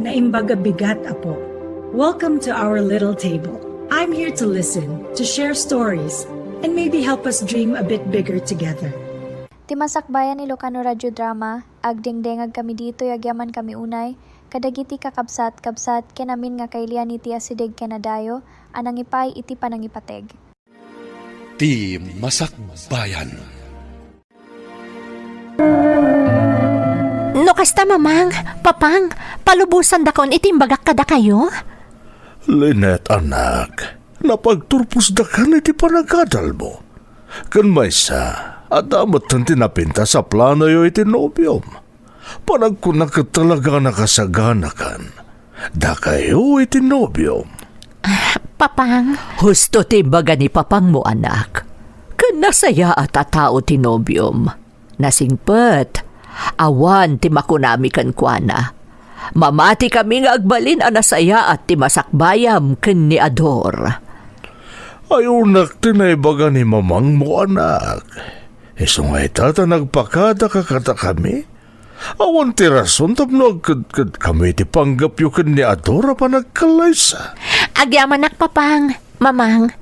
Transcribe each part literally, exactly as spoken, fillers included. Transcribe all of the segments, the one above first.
Naimbag a bigat, apo. Welcome to our little table. I'm here to listen, to share stories, and maybe help us dream a bit bigger together. Ti Masakbayan Ilocano Radio Drama, agdengdengag kami ditoy agyaman kami unay, kadagiti kakabsat-kabsat ken amin nga kailian iti asideg ken adayo a nangipay iti panangipateg. Ti Masakbayan. No kasta, Mamang, Papang, palubosandakon iti imbagak kadakayo? Lynette, anak, napagturposdakan iti panagadalmo. Ken maysa, adda metten ti napintas a planoyo iti nobiom. Panagkunak ket talaga a nakasaganakan dakayo iti nobiom. Ah, Papang. Husto ti imbaga ni Papangmo, anak. Ken nasayaat a tao ti nobiom. Nasingpet. Awan ti makunami kenkuana. Mamati kami nga agbalin a nasayaat ti masakbayam ken ni Ador. Ayonak ti naibaga ni Mamangmo, anak. Isu nga ita ta nagpakadaka kadakami. Awan ti rason tapno agkedkedkami iti panggepyo ken ni Ador a panagkallaysa. Agyamanak, Papang, Mamang.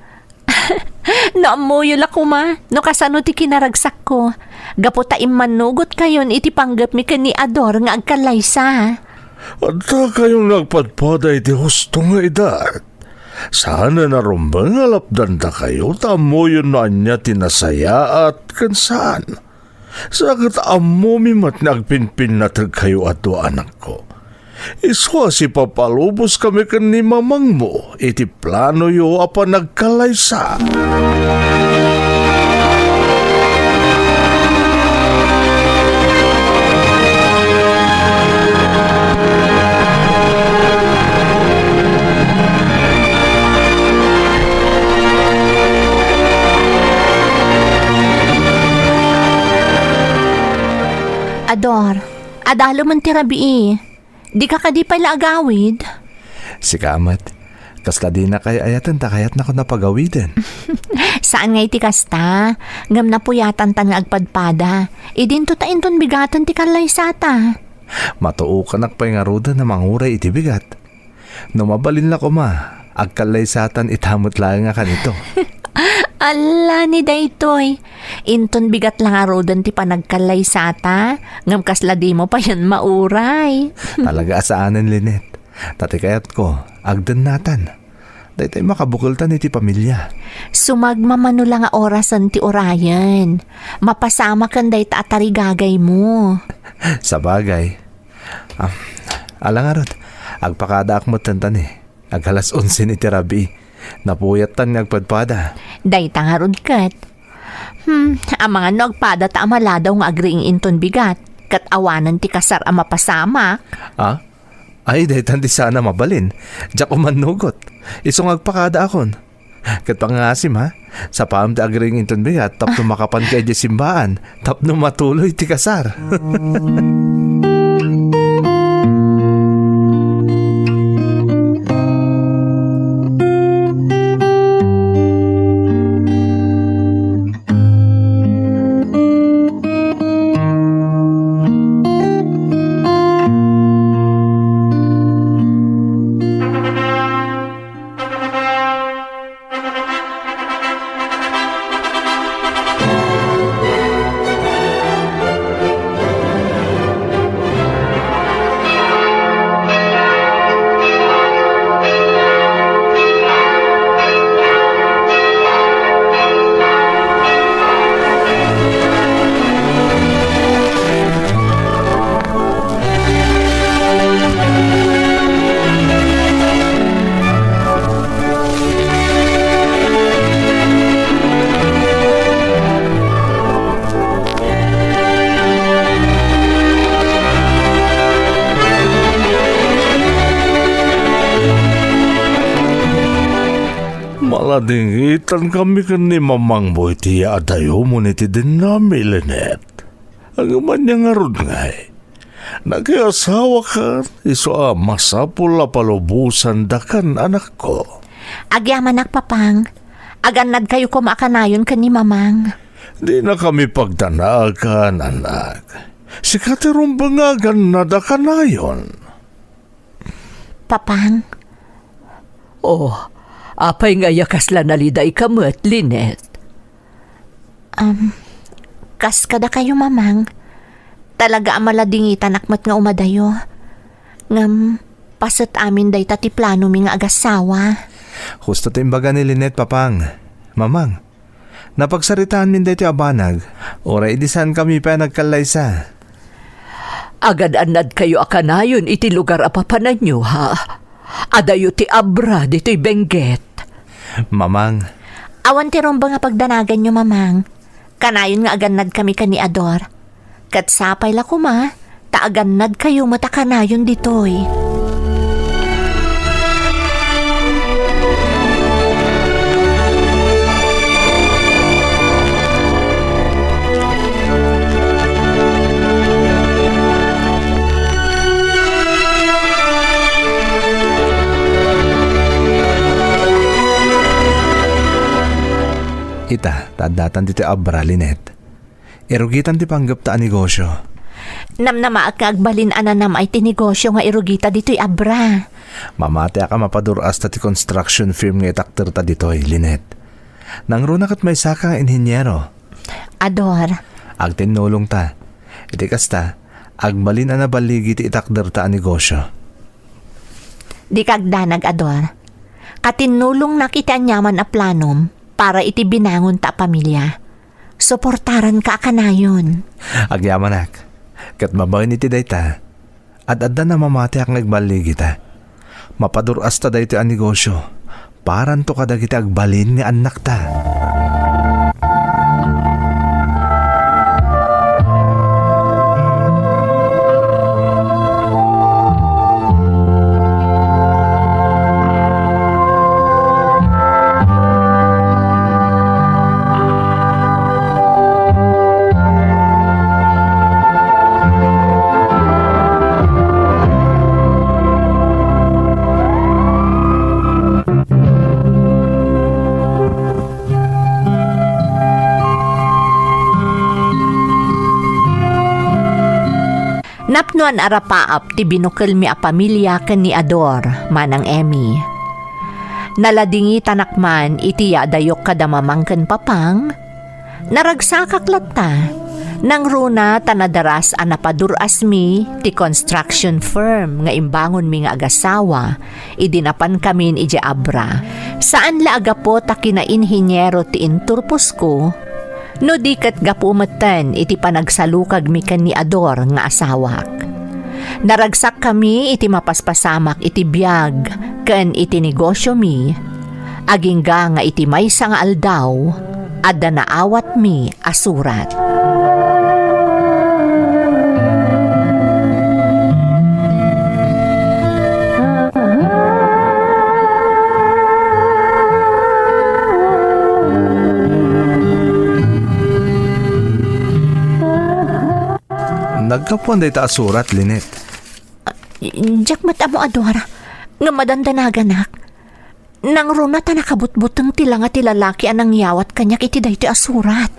No ammoyo la koma no kasano ti kinaragsakko, gapu ta immannugotkayon iti panggepmi ken ni Ador nga agkallaysa. Addakayon nga agpadpada iti husto nga edad. Saanen a rumbeng nga lapdandakayo ta ammoyon no ania ti nasayaat ken saan. Sa ket ammomi met nga agpinpinnategkayo a dua, anakko. Isu a sipapaluboskami ken ni Mamangmo iti planoyo a panagkallaysa. Ador, adalomen ti rabii. Dika kadi pay la agawid? Sika met. Kasla dinakay ayaten ta kayatnakon a pagawiden. Saan nga iti kasta, ngem napuyatantan nga agpadpada. Idinto ta inton bigaten ti kallaysata. Matuokanak pay ngaruden a manguray iti bigat. No mabalin la koma, agkallaysatan ita met laeng a kanito. Alla ni daytoy. Inton bigat la ngaruden ti panagkallaysata, ngem kasla dimo payen mauray. Talaga a saanen, Lynette. Ta ti kayatko, agdennatan. Daytoy makabukeltan iti pamilia. Sumagmamano la nga orasen ti urayen. Mapasamaken dayta a tarigagaymo. Sabagay. Ah, ala ngarud, agpakadaak metten ta ni. Agalas onse iti rabii. Napuyattan nga agpadpada. Dayta ngarud ket. Hmm, amangan no agpadata a maladaw nga agriing inton bigat, ket awanen ti kasar a mapasamak. Ah? Ay, daytan ti saan a mabalin. Diak umannugot. Isu nga agpakadaakon. Ket pangngasim, ha? Sapaem ti agriing inton bigat tapno makapanka idiay simbaan, tapno matuloy ti kasar. Maladingitankami ken ni mamangmo iti adayomon iti dennami, Lynette. Ngem ania ngarud ngay? Nakiasawakan, isu a masapul a palubosandakan, anakko. Agyamanak, Papang. Agannadkayo koma a kanayon ken ni Mamang. Dinakami pagdanaagan, anak. Sika ti rumbeng nga agannad a kanayon. Papang. Oh, apay nga aya kasla nalidayka met, Lynette? Um, kas kadakayo, Mamang. Talaga a maladingitanak met nga umadayo. Ngem, paset amin dayta ti planomi nga agassawa. Husto ti imbaga ni Lynette, Papang. Mamang, napagsaritaanmin daytoy a banag, uray idi saankami pay a nagkallaysa. Agad-annadkayo a kanayon iti lugar a papananyo, ha? Adayo ti Abra ditoy Benguet. Mamang. Awan ti rumbeng a pagdanaganyo, Mamang. Kanayon nga agannadkami ken ni Ador. Ket sapay la koma, ta agannadkayo met a kanayon ditoy. Ita, ta addatan ditoy Abra, Lynette. Irugitan ti panggepta a negosio. Namnamaek nga agbalin a nanam-ay ti negosio nga irugita ditoy Abra. Mamatiak a mapadur-asta ti construction firm nga itakderta ditoy, Lynette. Nangruna ket maysaka nga inhiniero. Ador. Agtinnulongta. Iti kasta, agbalin a naballigi ti itakderta a negosio. Dika agdanag, Ador. Katinnulongnak iti aniaman a planom para iti binangonta a pamilia. Suportaranka a kanayon. Agyamanak. Ket babaen iti dayta, ad-addan a mamatiak nga agballigita. Mapadur-asta daytoy a negosio. Paranto kadagiti agbalin nga annakta. Napnoan a rapaap ti binukelmi a pamilia ken ni Ador, Manang Emmy. Naladingitanak man iti yaadayok kada mamang ken papang, naragsakak latta. Nangruna ta nadaras a napadur-asmi ti construction firm nga imbangonmi nga agasawa idi napankamin idiay Abra. Saan la a gapu ta kinainhiniero ti inturposko, no di ket gapu metten iti panagsalukagmi ken ni Ador nga asawak. Naragsakkami iti mapaspasamak iti biag ken iti negosiomi, agingga nga iti maysa nga aldaw, adda naawatmi a surat. Naggapuan dayta a surat, Lynette. Diak met ammo, Ador, nga madandanaganak. Nangruna ta nakabutbuteng ti langa ti lalaki a nangyawat kaniak iti daytoy a surat.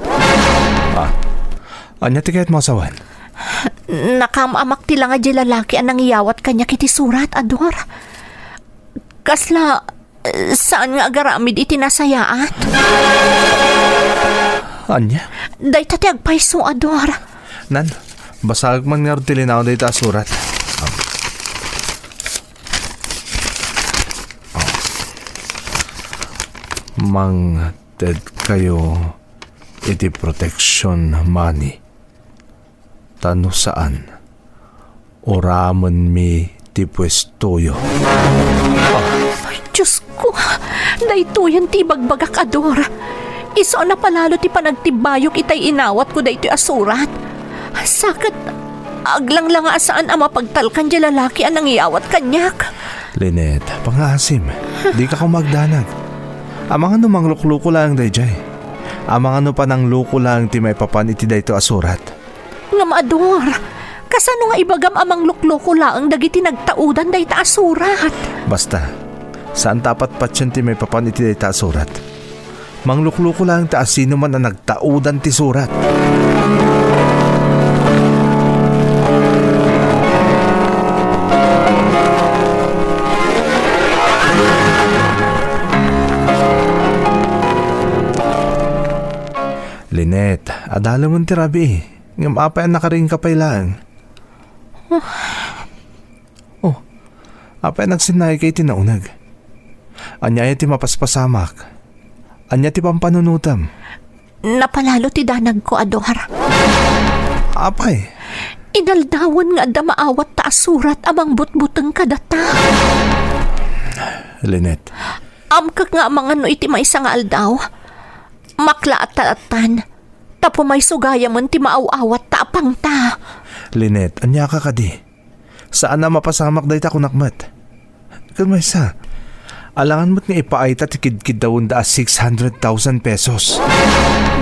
Ah, ania ti kayatmo a sawen? Nakaam-amak ti langa diay lalaki a nangyawat kaniak iti surat, Ador. Kasla, eh, saan nga agaramid iti nasayaat. Ania? Dayta ti agpayso, Ador. Nan, basaek man ngarud ti linaw dayta a surat. Mangted kayo iti protection money. Ta no saan, uramenmi ti puestoyo. Ay, Diosko, daytoyen ti ibagbagak, Ador. Isu a napalalo ti panagtibbayok itay inawatko daytoy a surat. Sa ket, aglanglanga a saan a mapagtalkan diay lalaki a nangyawat kaniak. Lynette, pangngaasim, dika koma agdanag. Amangan no manglukloko laeng daydiay. Amangan no panangluko laeng ti maipapan iti daytoy a surat. Ngem, Ador, kasano nga ibagam a manglukloko laeng dagiti nagtaudan dayta a surat? Basta, saan ta a patpatien ti maipapan iti dayta a surat. Manglukloko laeng ta asinoman a nagtaudan ti surat. Lynette, adalemen ti rabii. Ngem apay a nakariingka pay laeng? Oh, apay a nagsinnayka iti nauneg? Ania ti mapaspasamak? Ania ti pampanunotem? Napalalo ti danagko, Ador. Apay? Inaldawan nga adda maawatta a surat a mangbutbuteng kadata. Lynette. Amkek nga amangan no iti maysa nga aldaw, maklaatta-attan, ta pumayso gayamen ti maaw-awatta a pangta. Lynette, ania ka kadi? Saan a mapasamak dayta kunak met. Ken maysa, alangan met nga ipaayta ti kidkiddawenda a six hundred thousand pesos.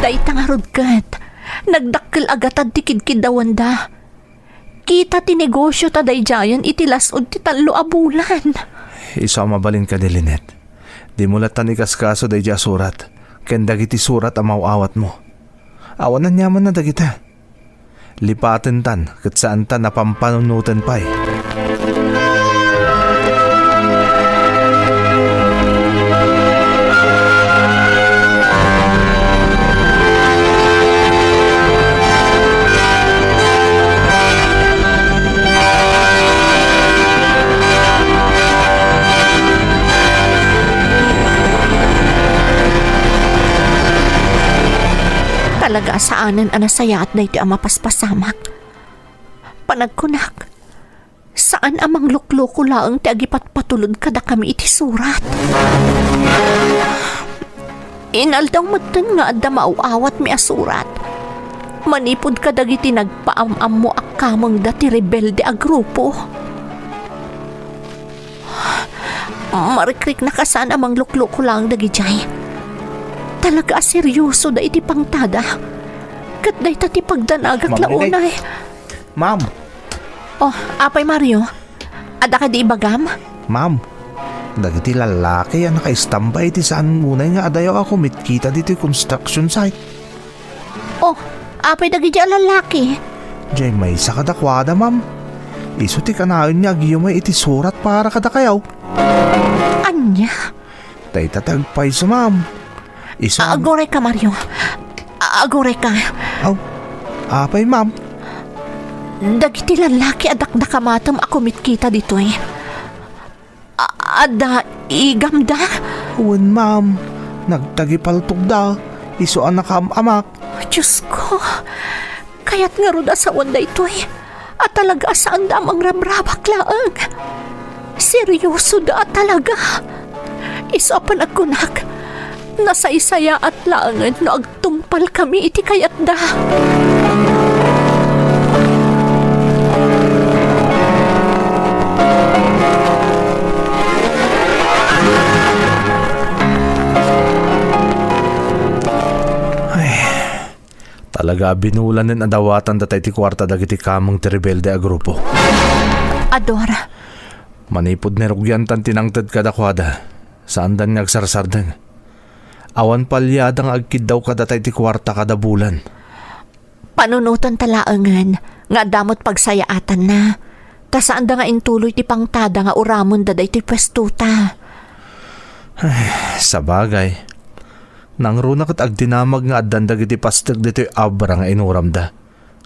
Dayta ngarud ket, nagdakkel a gatad ti kidkiddawenda. Kita ti negosio ta daydiayen iti las-ud ti tallo a bulan. Isu a mabalin kadi, Lynette. Dimo lattan ikaskaso daydiay a surat, ken dagiti surat a maaw-awatmo. Awan aniamanna dagita. Lipatentan ket saanta a pampanunoten pay. Talaga a saanen a nasayaat daytoy a mapaspasamak. Panagkunak, saan a manglukloko laeng ti agipatpatulod kadakami iti surat. Inaldaw metten nga adda maaw-awatmi a surat manipud kadagiti nagpaam-ammo a kamengda ti rebelde a grupo. Marikriknak a saan a manglukloko laeng dagidiay. Talaga a seriosoda iti pangtada. Ket dayta ti pagdanagak Ma'am, la Lynette. Unay. Ma'am. Oh, apay Mario? Adda kadi ibagam? Ma'am, dagiti lallaki a nakaistambay iti saan unay nga adayo a kumitkita ditoy construction site. Oh, apay dagiti a lallaki? Diay maysa kadakuada, ma'am. Isu ti kanayon nga agiyumay iti surat para kadakayo. Ania? Dayta ti agpayso, ma'am. Isu. Aguray ka, Mario. Aguray ka. Aw, apay, ma'am? Dagiti lallaki a dakdakamatem a kumitkita ditoy. A-, adda igamda? Wen, ma'am. Nagtagipaltogda. Isu a nakaam-amak. Diosko, kayat ngarud a sawen daytoy. A talaga a saanda a mangrabrabak laeng. Seriosoda a talaga. Isu a panagkunak, nasaysayaat laengen no agtungpalkami iti kayatda. Ay, talaga a binulanen a dawatan data iti kuarta dagiti kameng ti rebelde a grupo. Ador. Manipud narugiantan ti nangted kadakuada, saandan nga agsarsardeng. Awan paliada nga agkiddaw kadata iti kuarta kada bulan. Panunoten ta laengen nga adda met pagsayaatanna, ta saanda nga intuloy ti pangtada nga uramenda daytoy puestota. Ay, sabagay. Nangruna ket agdinamag nga addan dagiti pastek ditoy Abra nga inuramda,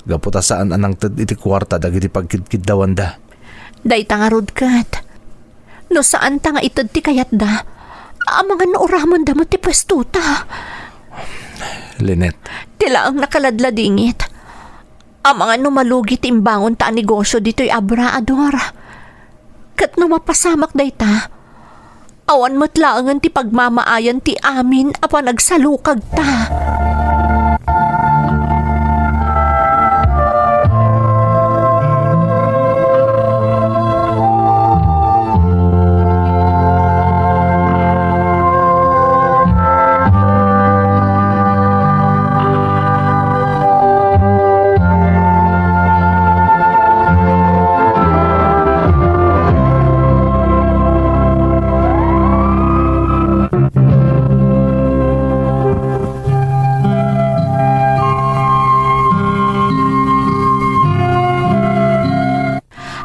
gapu ta saan a nangted iti kuarta dagiti pagkidkiddawanda. Dayta ngarud ket, no saanta nga ited ti kayatda, amangan no uramenda met ti puestota. Lynette. Ti laeng nakaladladingit. Amangan no malugi ti imbangonta a negosio ditoy Abra, Ador. Ket no mapasamak dayta, awan met laengen ti pagmamaayan ti amin a panagsalukagta.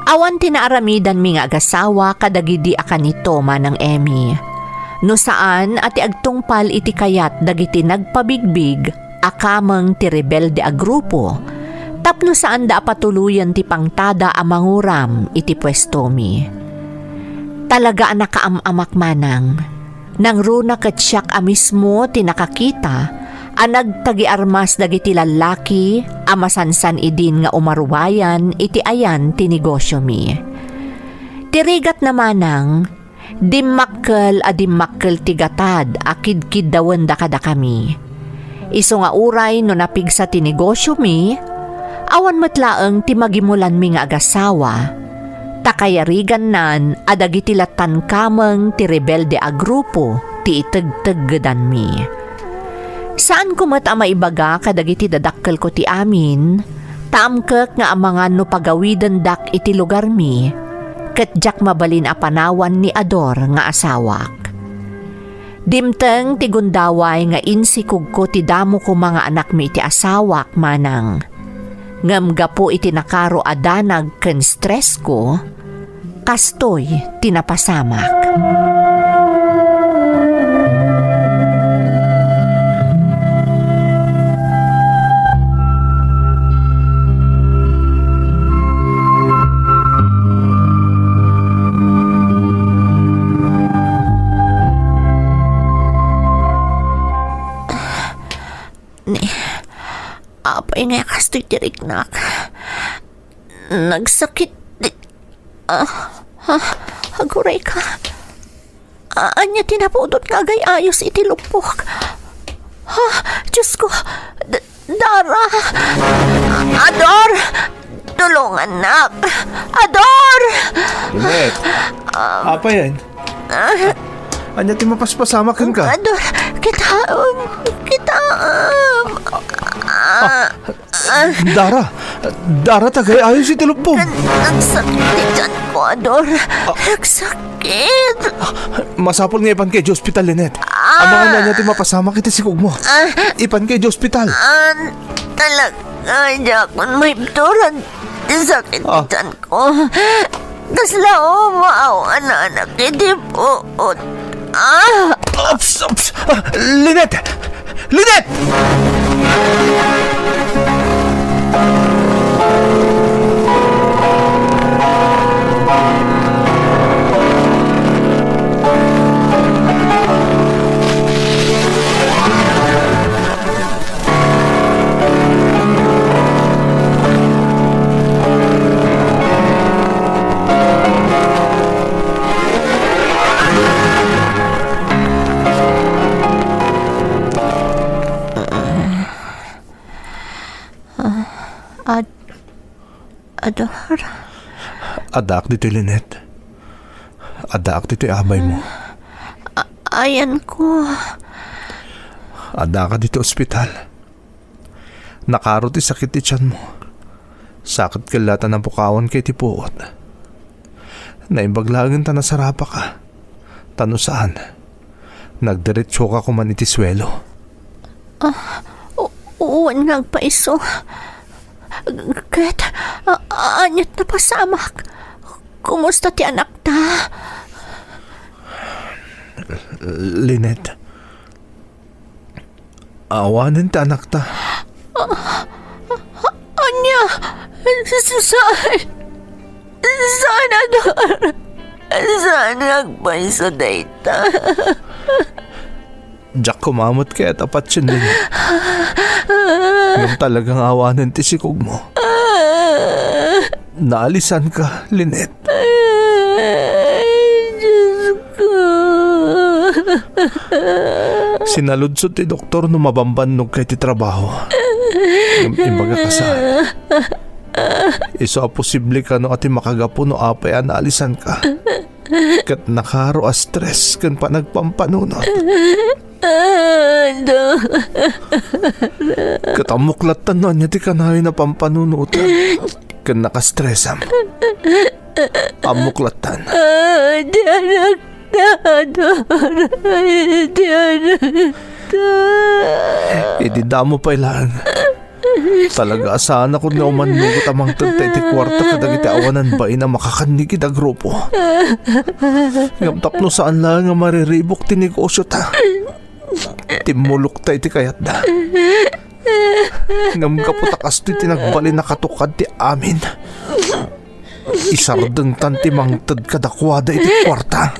Awan ti naaramidanmi nga agasawa kadagidi a kanito, Manang Emmy. No saan a ti agtungpal iti kayat dagiti nagpabigbig, a kameng ti rebelde a grupo tapno saanda a patuloyen ti pangtada a manguram iti puestomi. Talaga a nakaam-amak manang. Nangruna ket siak a mismo ti nakakita a nagtagiarmas dagiti lallaki a masansan idin nga umarubayan iti ayan ti negosiomi. Ti rigatna manang, dimmakkel a dimmakkel ti gatad a kidkiddawenda kadakami. Isu nga uray no napigsa ti negosiomi, awan met laeng ti magimulanmi nga agasawa, ta kayarigannan a dagiti lattan kameng ti rebelde a grupo ti itegteggedanmi. Saanko met a maibaga kadagiti dadakkelko ti amin, ta amkek nga amangan no pagawidendak iti lugarmi, ket diak mabalin a panawan ni Ador nga asawak. Dimteng ti gundaway nga insikogko ti damo koma nga anakmi iti asawak manang. Ngem gapu iti nakaro a danag ken stressko, kastoy ti napasamak. Ni, apay nga kastoy ti riknak? Nagsakit di, ah, ah, aguray ka. Ah, ania ti napudot nga agay-ayos iti luppok? Ah, Diyos ko, D-, Dara! Ador! Tulungannak! Ador! Lynette, apay aya? Ania ti mapaspasamak kenka? Ador, kita, um, kita, um, ah, Dara! Dara, agay-ayos iti luppok! Nagsakit ti tiyan ko, Ador. Nagsakit. Masapul nga ipanka idiay ospital, Lynette. Amangan no ania ti mapasamak iti sikogmo. Ipanka idiay ospital. Ah, talaga, diakon maibturan ti sakit ti tiyan ko. Kasla umaaw a nanak iti puot. Ah! Ups, ups! Ah, Lynette! Lynette! Ad-, Ador? Addaak ditoy, Lynette. Addaak ditoy abaymo. A-, ayanko. Addaka ditoy ospital. Nakaro ti sakit ti tianmo. Sa ket kella ta nabukawanka iti puot. Naimbag laengen ta nasarapaka. Ta no saan, nagdiretsoka koman iti suelo. Ah, u-, wen nga agpaiso. Ket, a-, aniat napasamak? Kumusta ti anakta? Lynette, awanen ti anakta. Ania? Sa-, saan? Saan, Ador? Saan nga agpaiso dayta? Diak koma met kayat a patien, Lynette. Ngem talaga nga awanen ti sikogmo. Naalisanka, Lynette. Ay, Diyos ko. Sinaludsod ti doktor no mabambannogka iti trabaho. Ngem imbagaka saan. Isu a posible kano a ti makagapu no apay a naalisanka. Ket nakaro a stress ken panagpampanunot. Ado. Ket ammok lattan no ania ti kanayon a pampanunotem ken nakastresam. Ammok lattan. Adi, anakta, Ador. Adi, anakta. Idi damo pay laeng. Talaga a saanakon nga umannugot a mangted ta iti kuarta kadagiti awanan bain a makakannig ida grupo. Ngem tapno saan laeng nga mariribuk ti negosiota, timmulokta iti kayatda. Ngem gapu ta kastoy ti nagbalin a katukad ti amin, isardengtan ti mangted kadakuada iti kuarta.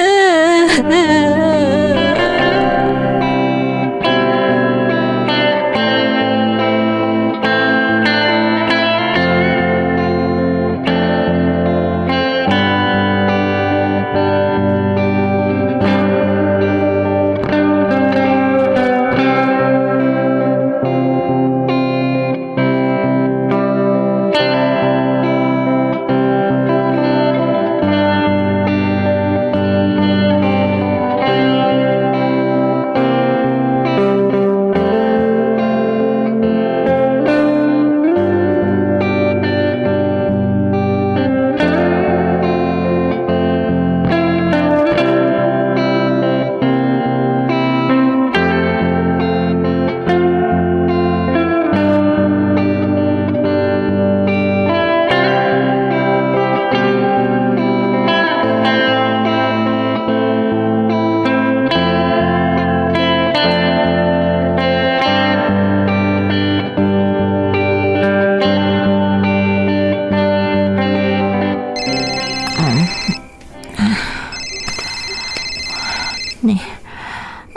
Ni,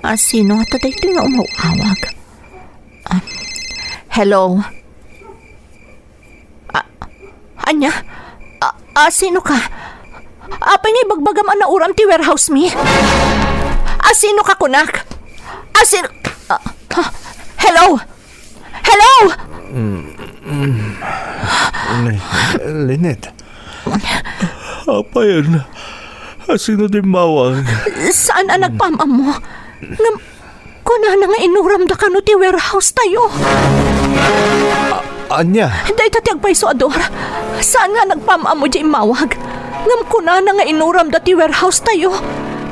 a, sino ata daytoy nga umaw-awag? Ah, hello? Ah, ania? Ah, ah, sino ka? Apay nga ibagbagam a nauram ti warehouse mi? Ah, sino ka kunak? Ah, sino? Ah, ah, hello? Hello? Mm, mm. Li-, Lynette. Apay, a, sino ti immawag? Saan a nagpam-ammo? Ngem, kunana nga inuramda kano ti warehouse tayo. A-, ania? Dayta ti agpayso, Ador. Saan nga nagpam-ammo diay immawag? Ngem kunana nga inuramda ti warehouse tayo.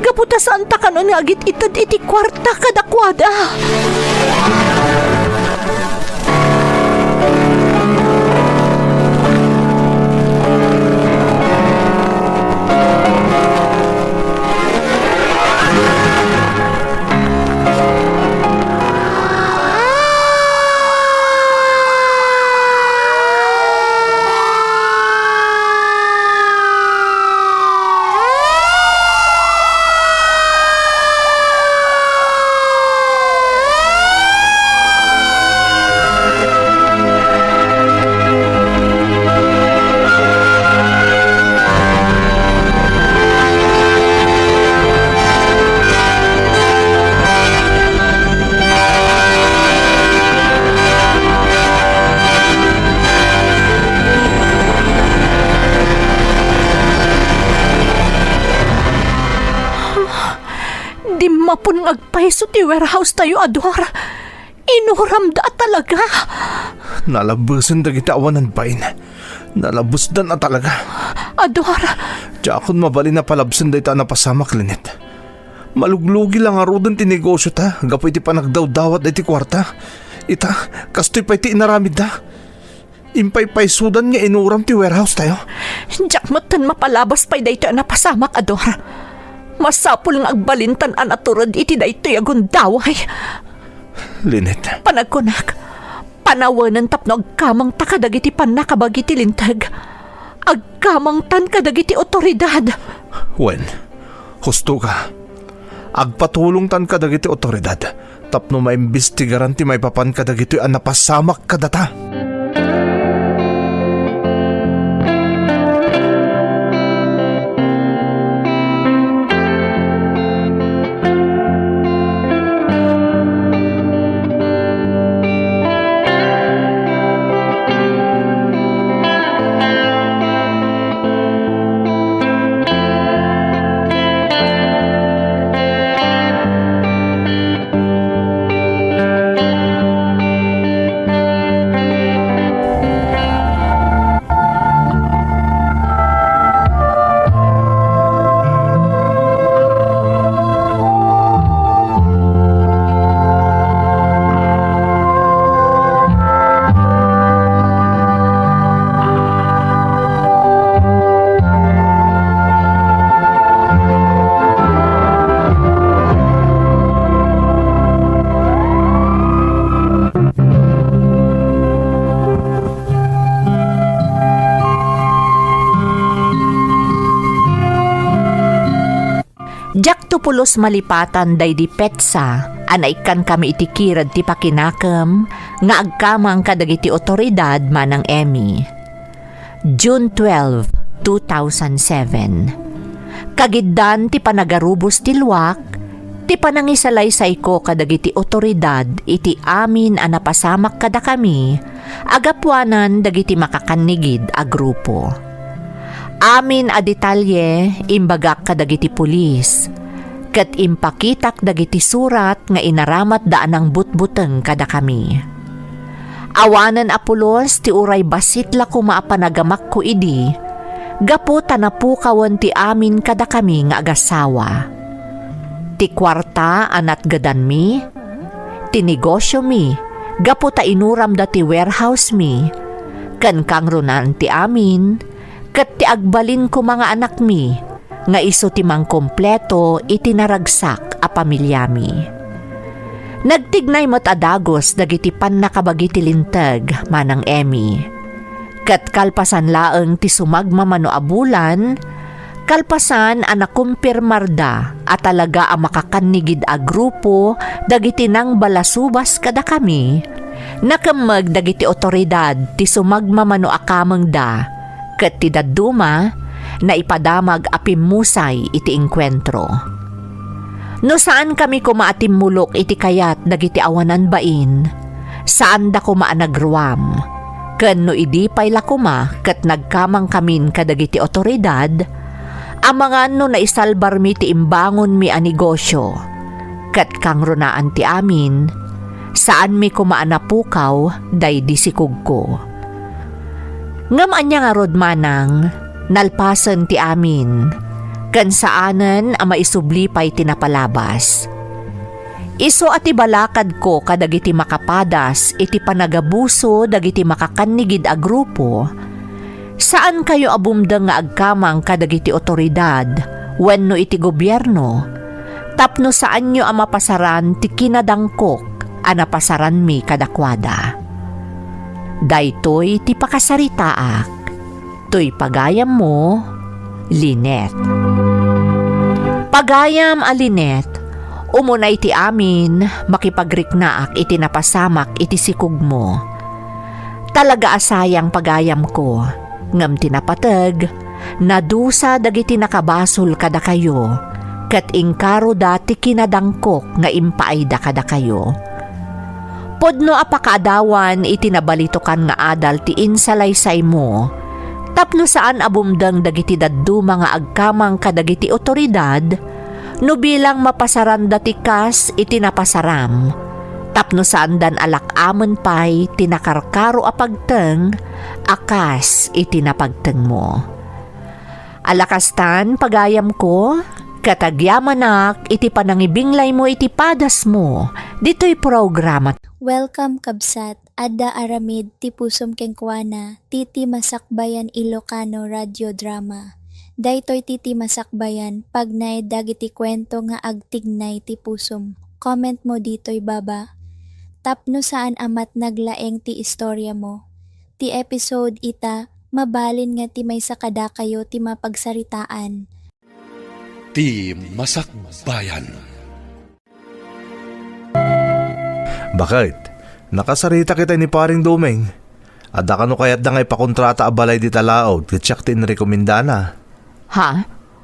Gapu ta saanta kanon nga agit-ited iti kuarta kadakuada. Dimmapon nga agpayso ti warehouse tayo, Ador. Inuramda a talaga. Nalabesen dagiti awanan bain. Nalabesdan a talaga. Ador. Diakon mabalin a palabsen dayta a napasamak, Lynette. Maluglugi la ngaruden ti negosiota gapu iti panagdawdawat daytoy kuarta. Ita, kastoy pay ti inaramidda. Impaypaysodan nga inuram ti warehouse tayo. Diak metten mapalabas pay daytoy a napasamak, Ador. Masapul nga agbalintan a natured iti daytoy a gundaway. Lynette. Panagkunak, panawen tapno agkamangta kadagiti pannakabagi ti Linteg. Agkamangtan kadagiti otoridad. Wen, husto ka. Agpatulongtan kadagiti otoridad tapno maimbestigaran ti maipapan kadagitoy a napasamak kadata. Diakto pulos malipatan daydi petsa a naikkankami iti kired ti pakinakem nga agkamang kadagiti otoridad, Manang Emmy. June twelve, two thousand seven. Kagiddan ti panagarubos ti luak, ti panangisalaysayko kadagiti otoridad iti amin a napasamak kadakami a gapuanan dagiti makakannigid a grupo. Amin a detalye imbagak kadagiti pulis, ket impakitak dagiti surat nga inaramatda a nangbutbuteng kadakami. Awanen a pulos ti uray bassit la koma a panagamakko idi, gapu ta napukawen ti amin kadakami nga agasawa. Ti kuarta a natgedanmi, ti negosiomi, gapu ta inuramda ti warehousemi, ken kangrunaan ti amin, ket ti agbalin koma nga anakmi, nga isu ti mangkompleto iti naragsak a pamiliami. Nagtignay met a dagus dagiti pannakabagi ti linteg, Manang Emmy. Ket kalpasan laeng ti sumagmamano a bulan, kalpasan a nakumpirmarda a talaga a makakannigid a grupo dagiti nangbalasubas kadakami, nakemmeg dagiti otoridad ti sumagmamano a kamengda, ket ti dadduma, naipadamag a pimmusay iti engkuentro. No saankami koma a timmulok iti kayat dagiti awanan bain, saanda koma a nagruam. Ken no idi pay la koma ket nagkamangkamin kadagiti otoridad, amangan no naisalbarmi ti imbangonmi a negosio, ket kangrunaan ti amin, saanmi koma a napukaw daydi sikugko. Ngem ania ngarud, Manang, nalpasen ti amin, ken saanen a maisubli pay ti napalabas. Isu a ti balakadko kadagiti makapadas iti panagabuso dagiti makakannigid a grupo, saankayo a bumdeng nga agkamang kadagiti otoridad wenno iti gobierno, tapno saanyo a mapasaran ti kinadangkok a napasaranmi kadakuada. Daytoy ti pakasaritaak. Toy pagayammo, Lynette. Pagayam a Lynette, umuna iti amin, makipagriknaak iti napasamak iti sikugmo. Talaga a sayang, pagayamko, ngem ti napateg, nadusa dagiti nakabasol kadakayo, ket inkaroda ti kinadangkok nga impaayda kadakayo. Pudno a pakaadawan iti nabalitokan nga adal ti insalaysaymo, tapno saan a bumdeng dagiti dadduma nga agkamang kadagiti otoridad, no bilang mapasaranda ti kas iti napasaram, tapno saandan a lak-amen pay ti nakarkaro a pagteng a kas iti napagtengmo. Ala kastan, pagayamko, ket agyamanak iti panangibinglaymo iti padasmo ditoy programa. Welcome, kabsat. Adda aramid ti pusom kenkuana, Titi Masakbayan Ilocano Radio Drama. Daytoy Titi Masakbayan, pagnaed dagiti kuento nga agtignay ti pusom. Comment mo ditoy baba. Tapno saan a matnag laeng ti istoriamo. Ti episode ita, mabalin nga ti maysa kadakayo ti mapagsaritaan. Ti Masakbayan. Baket, nakasaritak itay ni Paring Doming. Adda kano kayatda nga ipakontrata a balay dita laod, ket siak ti inrekomendana. Ha?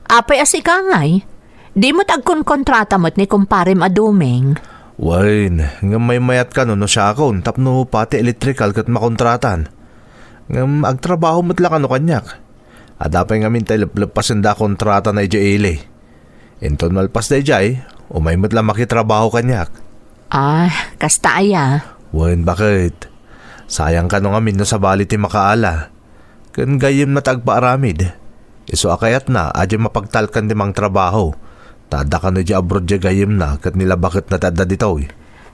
Apay a sika ngay? Di met agkonkontrata met ni kumparem a Doming? Wen, ngem maymayat kano no siakon tapno pati elektrikal ket makontratan. Ngem agtrabaho met la kano kaniak. Adda pay ngamin tay lepleppasenda a kontratana idiay ili. Inton malpas daydiay, umay met la makitrabaho kaniak. Ah, kasta aya? Wen, baket. Sayang kano ngamin no sabali ti makaala. Ken gayyemna ti agpaaramid. Isu a kayatna a diay mapagtalkan ti mangtrabaho. Ta adda kano idiay abroad diay gayyemna ket ni la baketna ti adda ditoy.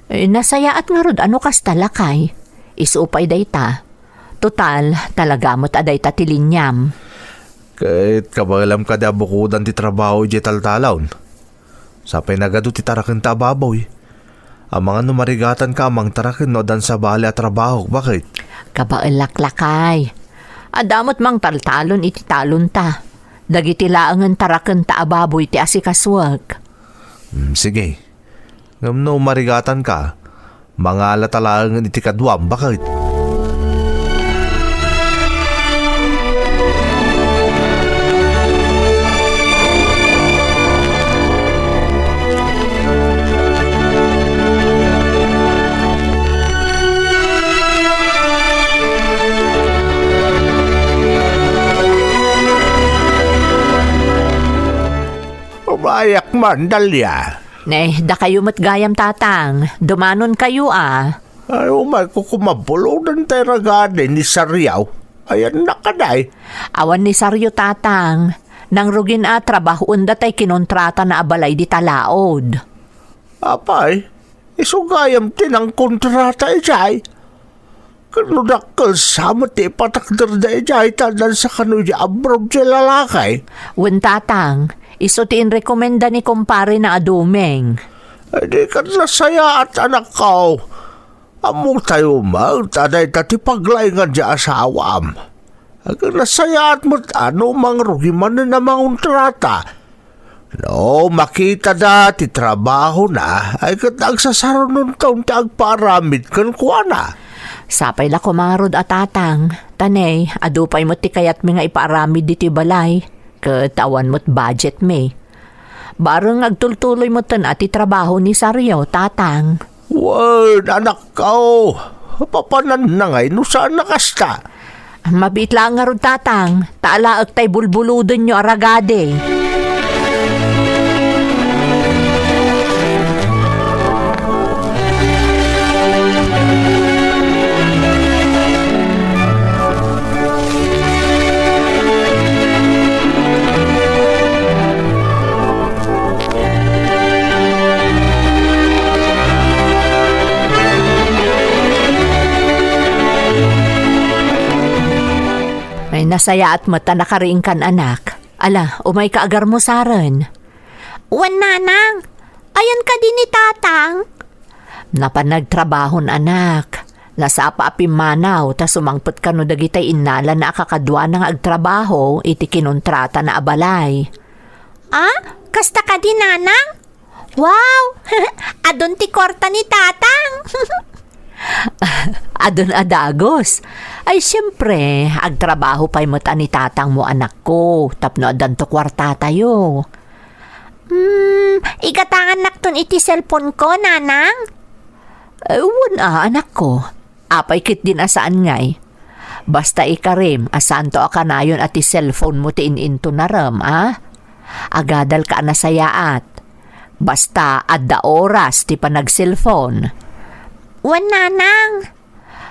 Eh, nasayaat ngarud a no kasta, lakay. Isu pay dayta. Total, talaga met a dayta ti liniam. Ket kabaelam kadi a bukodan ti trabaho idiay taltalon? Sapay nagadu ti tarakenta a baboy. Amangan no marigatanka a mangtaraken no addan sabali a trabaho, baket? Kabaelak, lakay. Adda met mangtaltalon iti talonta. Dagiti laengen tarakenta a baboy ti asikasuek. Hmm, sige. Ngem no marigatanka, mangalata laengen iti kaduam, baket. Umayak man, Dalia. Ne, dakayo met gayam, Tatang. Dumanonkayo a. Ay, umayko koma buloden tay ragadi ni Sariaw. Ayannak kadi. Awan ni Sario, Tatang. Nangrugin a trabahoenda tay kinontratana a balay di talaod. Apay, isu gayam ti nangkontrata idiay. Ket no dakkel sa met ti ipatakderda idiay ta addansa kano idiay abroad ti lalaki. Wen, Tatang, isu ti inrekomenda ni kumparena a Doming. Ay, di ket nasayaat, anakko. Ammotayo met a dayta ti paglaingan ti asawam. Agnasayaat met a no mangrugi manen a mangontrata. No makitada ti trabahona, ay ket agsasarunonton ti agpaaramid kenkuana. Sapay la koma ngarud a, Tatang, ta ne, adu pay met ti kayatmi nga ipaaramid ditoy balay, ket awan met budgetmi. Bareng agtultuloy metten a ti trabaho ni Sario, Tatang. Wen, anakko, papananna ngay no saan a kasta. Mabiit laeng ngarud, Tatang, ta alaek tay bulbulodenyo a ragadi. Ay, nasayaat met ta nakariingkan, anak. Ala, umayka agarmusaren. Wen, nanang. Ayan kadi ni tatang? Napan nagtrabahon, anak. Nasapa a pimmanaw ta sumangpet kano dagitay innalana a kakaduana nga agtrabaho iti kinontratana a balay. Ah, kasta kadi, nanang? Wow! Adun ti kuarta ni tatang. Adun a dagus. Ay, siempre, agtrabaho pay met a ni tatangmo, anakko, tapno addanto kuartatayo. Hmm, igatangannakton iti cellphone ko, nanang? Eh, wen a, anakko. Apay ketdin a saan ngay? Basta ikarim a saanto a kanayon a ti cellphone mo ti in-intunarem, a? Agadalka a nasayaat. Basta adda oras ti panag-cellphone. Wen, nanang.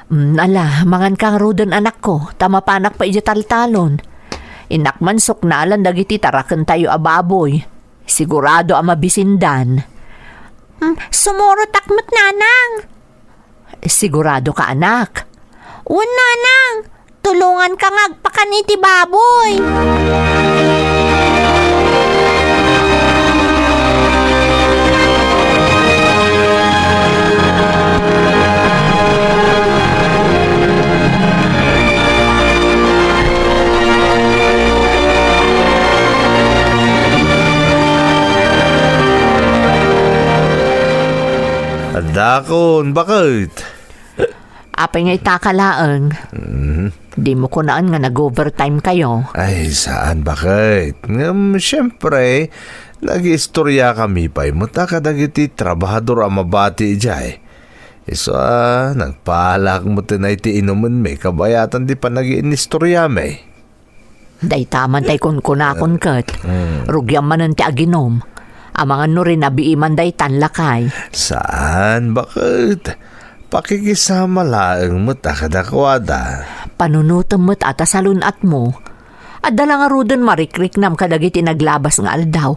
Mm, ala, manganka ngaruden, anakko, ta mapanak pay idiay taltalon. Innak man suknalan dagiti tarakentayo a baboy. Sigurado a mabisindan. Mm, sumurotak met, nanang. Sigurado ka, anak? Wen, nanang. Tulonganka nga agpakan iti baboy. Addakon, baket. Apay nga itaka laeng? Mhm. Dimo kunaan nga nag-overtime kayo? Ay, saan, baket. Ngem, siyempre, nag-iistorya kami pay met a kadagiti trabahador a mabati idiay. Isu a, nagpaalak met ti inumenmi kabayatan ti panagiinistoryami. Dayta man tay kunkunakon ket, mm, rugiam manen ti aginom. Amangan no rinabii man daytan, lakay. Saan, baket? Pakikisama laeng met a kadakuada. Panunotem met a ta salun-atmo. Adda la ngaruden marikriknam kadagiti naglabas nga aldaw.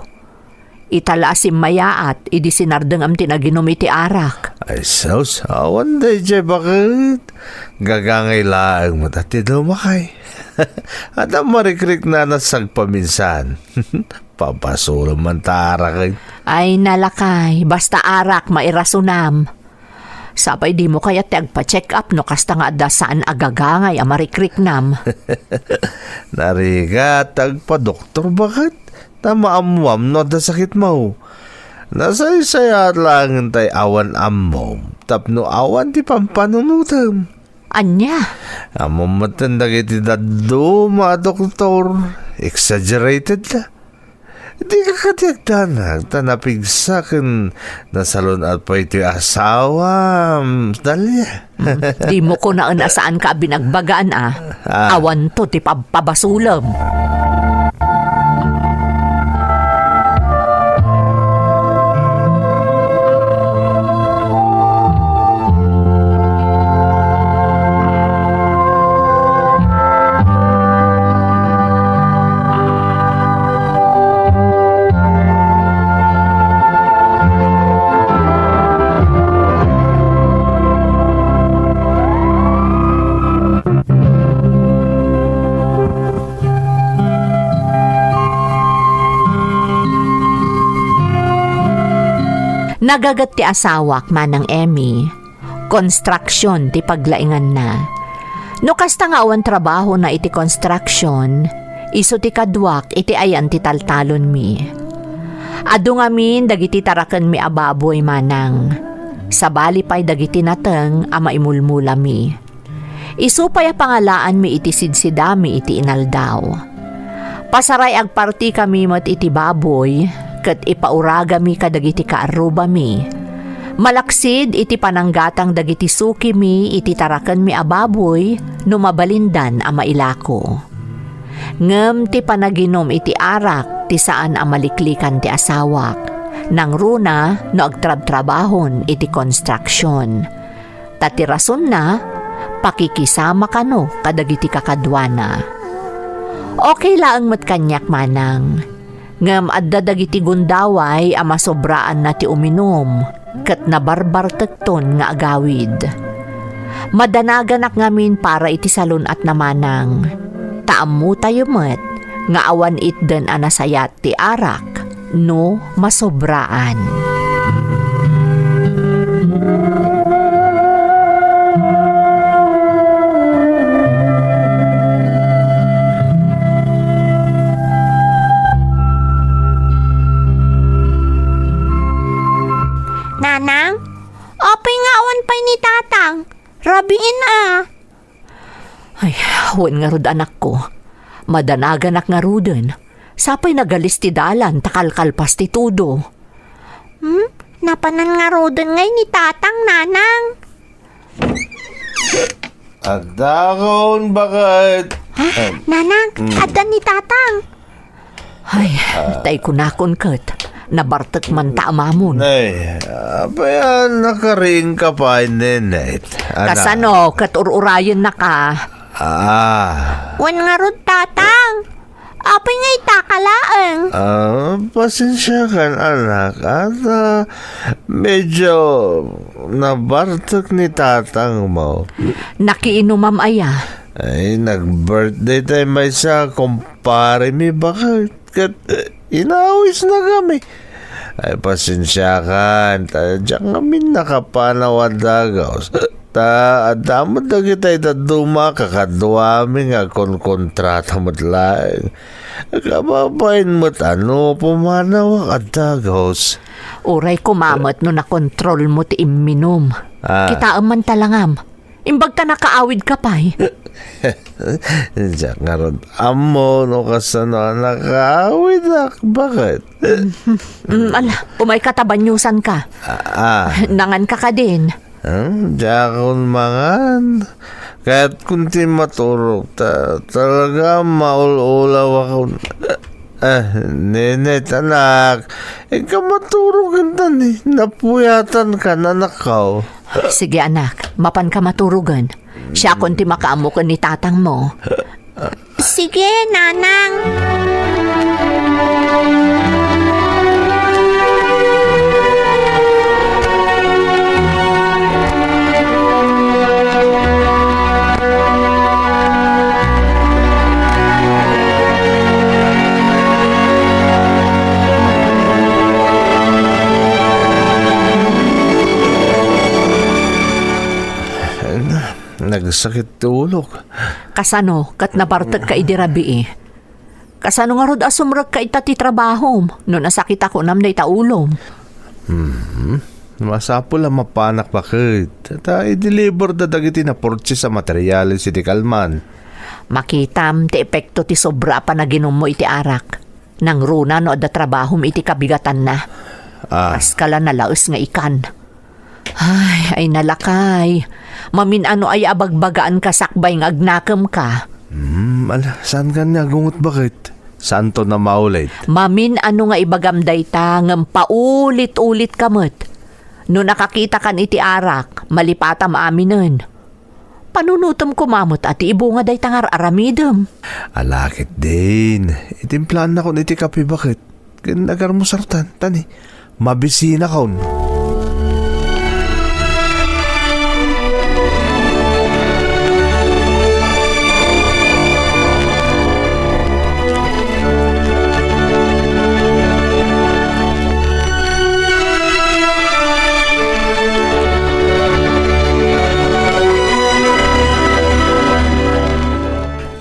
Ita la a simmayaat idi sinardengam ti naginum iti arak. Ay, sus, awan daydiay, baket. Gagangay laeng met a ti dumakay. Adda marikriknana sagpaminsan. Pabasolem man ta arak. Ay, nalakay, basta arak, mairasunam. Sapay dimo kayat ti agpa-check up no kasta nga adda saan a gagangay a marikriknam. Narigat, agpadoktor baket, ta maammuam no adda sakitmo. Nasaysayaat laengen tay awan ammom, tapno awan ti pampanunotem. Ania? Ammom metten dagiti dadduma a doktor, exaggerated la. Dika kadi agdanag ta napigsa ken nasalun-at pay ti asawam, Dalia. Hmm, dimo kunaen a saanka a binagbagaan a. Ah. Awanto ti pabpabasolem. Nagaget ti asawak, Manang Emmy. Konstruksion ti paglainganna. No kasta nga awan trabahona iti konstruksion, isu ti kaduak iti ayan ti taltalonmi. Adu ngamin dagiti tarakenmi a baboy, Manang. Sabali pay dagiti nateng a maimulmulami. Isu pay a pangalaanmi iti sidsidami iti inaldaw. Pasaray agpartikami met iti baboy, ket ipauragami kadagiti kaarrubami. Malaksid iti pananggatang dagiti sukimi iti tarakenmi a baboy no mabalindan a mailako. Ngem ti panaginum iti arak ti saan a maliklikan ti asawak, nangruna no agtrabtrabahon iti konstruksion. Ta ti rasonna, pakikisama kano kadagiti kakaduana. Okay laeng met kaniak, Manang. Ngem adda dagiti gundaway a masobraanna ti uminum, ket nabarbartekton nga agawid. Madanaganak ngamin para iti salun-atna, Manang. Ta ammotayo met nga awan itden a nasayat ti arak no masobraan. Nanang, apay nga awan pay ni Tatang? Rabiin a. Ay, wen ngarud, anakko. Madanaganak ngaruden. Sapay nagalis ti dalan ta kalkalpas ti tudo. Hmm? Napanan ngaruden ngay ni Tatang, Nanang? Addaakon, baket. Ha? Em. Nanang, mm. Adda ni Tatang. Ay, tay kunakon ket, nabartek man ta amamon. Nay, apay a nakariingka pay, Nenet? Ana? Kasano, ket ur-urayennaka? Ah. Wen ngarud, Tatang. Apay nga itaka laeng? Ah, pasensiakan, anak. At, ah, medyo nabartek ni Tatangmo. Nakiinumam aya? Ay, nag-birthday tay maysa, kumparemi, baket. Ket, eh, inawisna kami. Ay, pasensiakan, ta diak ngamin nakapanaw a dagus. Ta adda met dagiti dadduma a kakaduami nga agkonkontrata met laeng. Kababain met a no pumanawak a dagus. Uray koma met no nakontrolmo ti imminum. Ah. Kitaem man talangam. Imbag ta nakaawidka pay. Diak ngarud ammo no kasano a nakaawidak. Baket? Mm, ala, umayka ta baniosanka. Ah, ah. Nanganka kadin? Hmm, diakon mangan. Kayatko ti maturog ta talaga maul-ulawakon. Eh, Nenet, anak, inka maturog intani. Napuyatankan, anakko. Sige, anak, mapanka maturogen. Siakon ti makaammo ken ni tatangmo. Sige, Nanang. sakit ti ulok. Kasano ket nabartekka idi rabii? Kasano ngarud a sumrekka ita ti trabahom no nasakit a kunam dayta ulom? Hmm. Masapul a mapanak baket. Ta i-deliver da dagiti napurchase a materials iti kalman. Makitam ti epekto ti sobra a panaginummo iti arak. Nangruna no adda trabahom iti kabigatanna. Ah. Kas kala nalaes nga ikan. Ay, ay nalakay. Mamin-ano aya a bagbagaanka sakbay nga agnakemka? Hmm, ala, saan ka nga agungot baket? Santo na maulit. Mamin-ano nga ibagam dayta, ngem paulit-ulit ka met. No nakakitakan iti arak, malipatam aminen. Panunotem koma met a ti ibunga dayta nga ar-aramidem. Ala ketdin, itimplaannakon iti kape baket, ken agarmusartan, tani, mabisinakon.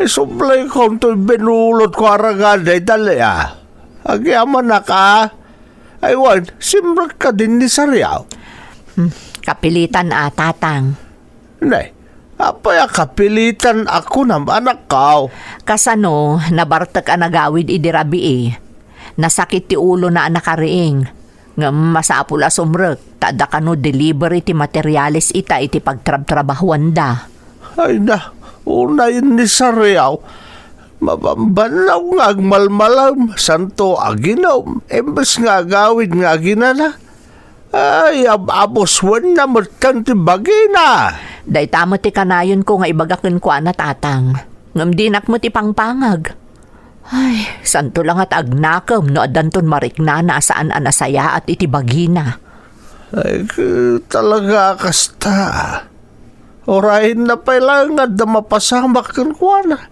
Isublikon toy binulotko a ragada ita, Lea. Agyamanak a. Ay wen, simrekka din ni Sariaw. Hmm, kapilitan a, Tatang. Ne, apay a kapilitan a kunam, anakko? Kasano, nabartek a nagawid idi rabii. Nasakit ti ulona a nakariing. Ngem masapul a sumrek, ta adda kano delivery ti materiales ita iti pagtrabtrabahuanda. Ay na, unay ni Sariaw. Mabambannaw nga agmalmalem, santo aginom, imbes nga agawid nga aginana. Ay, ab-abuswenna metten ti bagina. Dayta met ti kanayonko nga ibaga kenkuana, Tatang. Ngem dinak met ipangpangag. Ay, santo la nga ta agnakem no addanton mariknana a saan a nasayaat iti bagina. Ay, k-, talaga a kasta. Urayenna pay laeng nga adda mapasamak kenkuana.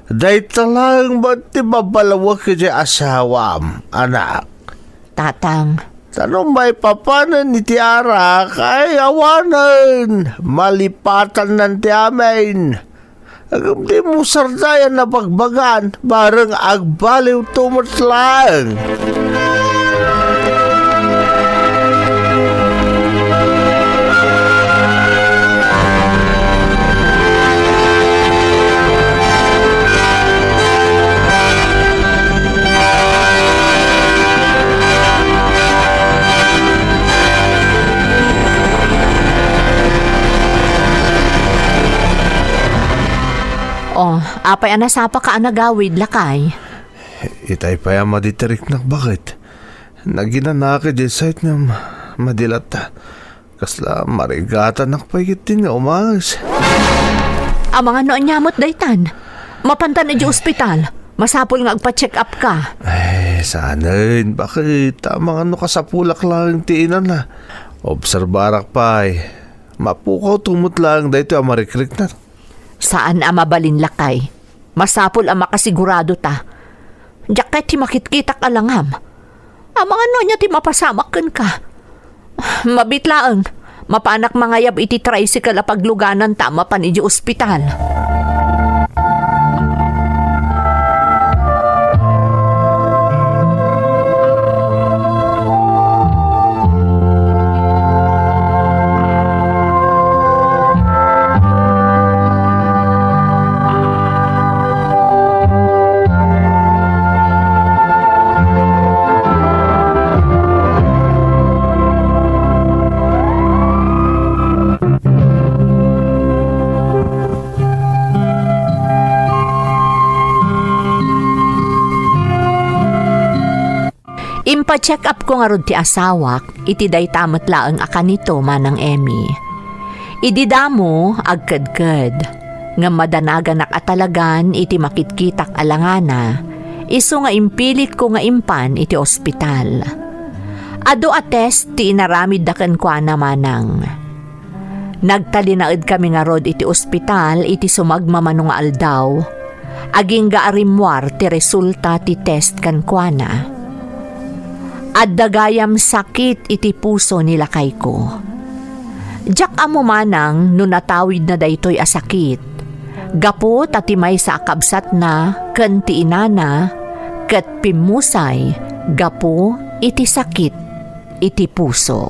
Dayta laeng met ti mabalawek iti asawam, anak. Tatang. Ta no maipapanen iti arak, ay awanen, malipatannan ti amin. Ngem dimo sardayan a bagbagaan, bareng agbaliwto met laeng. Oh, apay a nasapaka a nagawid, lakay? Itay pay a madi ti riknak baket. Naginanaak idiay site ngem madi latta. Kasla marigatanak pay ketdin nga umanges. Amangan no ania met daytan? Mapantan idiay ospital. Masapul nga agpa-check up ka. Ay, saanen. Baket? Amangan no kasapulak laeng ti inana. Obserbarak pay. Mapukawto met laeng daytoy a marikriknak. Saan a mabalin, lakay. Masapul a makasigurado ta. Diak ket ti makitkitak a langam. Amangan no ania ti mapasamak kenka. Mabiit laeng, mapanak mangayab iti tricycle a pagluganan ta mapan idiay ospital. Impa-check up ko ngarud ti asawak iti dayta met laeng a kanito, Manang Emmy. Idi damo, agkedked, ngem madanaganak a talagan iti makitkitak a langana, isu nga impilitko nga impan iti ospital. Adu a test ti inaramidda kenkuana, Manang. Nagtalinaedkami ngarud iti ospital iti sumagmamano nga aldaw. Agingga a rimmuar ti resulta ti test kenkuana. Adda gayam sakit iti puso ni lakayko. Diak ammo manang no natawidna daytoy a sakit. Gapu ta ti maysa a kabsatna ken ti inana ket pimmusay gapu iti sakit iti puso.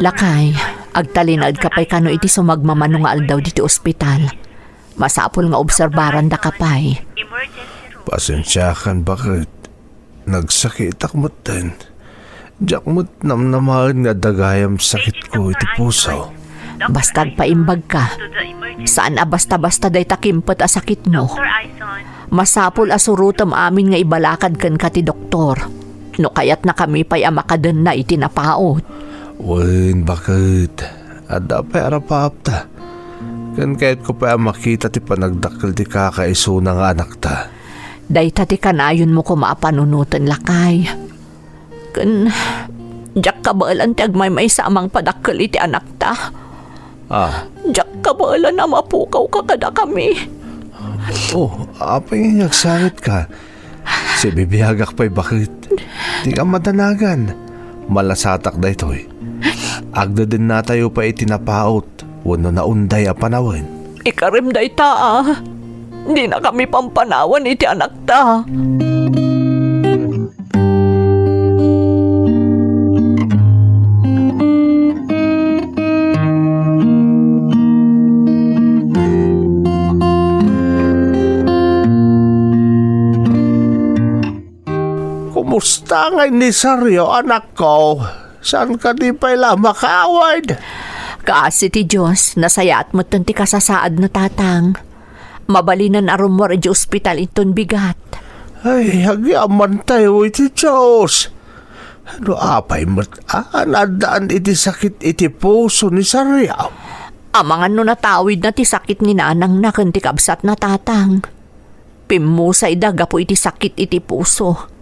Lakay, agtalinaedka pay kano iti sumagmamano nga aldaw ditoy ospital. Masapul nga obserbarandaka pay. Pasensiakan, baket. Nagsakitak metten. Diak met namnamaen nga adda gayam sakitko iti puso. Basta agpaimbagka. Saan a basta-basta dayta kimpet a sakitmo. Masapul a surotem amin nga ibalakad kenka ti doktor. No kayatnakami pay a makadenna iti napaut. Wen, baket. Adda pay a napaapta. Ken kayatko pay a makita ti panagdakkel ti kakaisuna nga anakta. Dayta ti kanayonmo koma a panunoten, lakay. Ken diak kabaelan ti agmaymaysa a mangpadakkel iti anakta. Ah. Diak kabaelan a mapukawka kadakami. Oh, apay nga agsangitka? Sibibiagak pay, baket. Dika madanagan. Malasatak daytoy. Agdedennatayo pay iti napaut wenno naunday a panawen. Ikarem dayta a. Dinakami pampanawan iti anakta. Kumusta ngay ni Sario, anakko? Saan kadi pay la makaawid? Kaasi ti Dios, nasayaat metten ti kasasaadna, Tatang. Mabalinen a rummuar idiay ospital inton bigat. Ay, agyamantayo iti Dios. No apay met a naaddaan iti sakit iti puso ni Sario? Amangan no natawidna ti sakit ni nanangna ken ti kabsatna, Tatang. Pimmusayda gapu iti sakit iti puso.